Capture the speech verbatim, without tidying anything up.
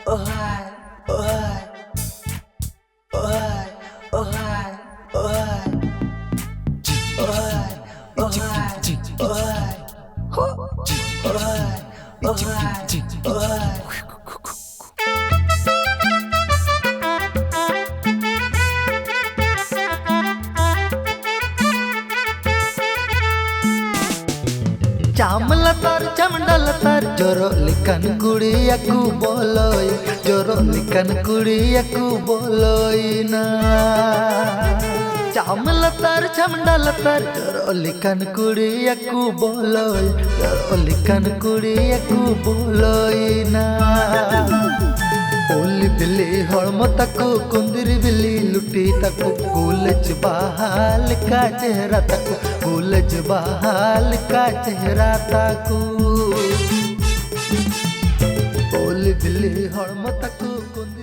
Oh hi, oh hi, oh hi, oh hi, oh hi, oh hi, oh hi, oh hi, oh hi, oh hi, oh hi. ᱪᱟᱢ ᱞᱟᱛᱟᱨ ᱪᱷᱟᱢᱰᱟ ᱞᱟᱛᱟᱨ ᱡᱚᱨᱚᱜ ᱞᱮᱠᱟᱱ ᱠᱩᱲᱤᱭᱟ ᱠᱚ ᱵᱚᱞᱚᱭ, ᱡᱚᱨᱚᱜ ᱞᱮᱠᱟᱱ ᱠᱩᱲᱤᱭᱟ ᱠᱚ ᱵᱚᱞᱚᱭᱮᱱᱟ᱾ ᱪᱟᱢ ᱞᱟᱛᱟᱨ ᱪᱷᱟᱢᱰᱟ ᱞᱟᱛᱟᱨ ᱡᱚᱨᱚᱜ ᱞᱮᱠᱟᱱ ᱠᱩᱲᱤᱭᱟ ᱠᱚ ᱵᱚᱞᱚᱭ, ᱡᱚᱨᱚᱜ ᱞᱮᱠᱟᱱ ᱠᱩᱲᱤᱭᱟ ᱠᱚ ᱵᱚᱞᱚᱭᱮᱱᱟ᱾ ᱩᱞ ᱵᱤᱞᱤ ᱦᱚᱲᱢᱚ ᱛᱟᱠᱚ, ᱠᱩᱸᱫᱽᱨᱤ ᱵᱤᱞᱤ ᱞᱩᱴᱤ ᱛᱟᱠᱚ, ᱜᱩᱞᱟᱹᱪ ᱵᱟᱦᱟ ᱞᱮᱠᱟ ᱪᱮᱦᱨᱟ ᱛᱟᱠᱚ, ᱜᱩᱞᱟᱹᱪ ᱵᱟᱦᱟ ᱞᱮᱠᱟ ᱪᱮᱦᱨᱟ ᱛᱟᱠᱚ᱾ ᱩᱞ ᱵᱤᱞᱤ ᱦᱚᱲᱢᱚ ᱛᱟᱠᱚ, ᱠᱩᱸᱫᱽᱨᱤ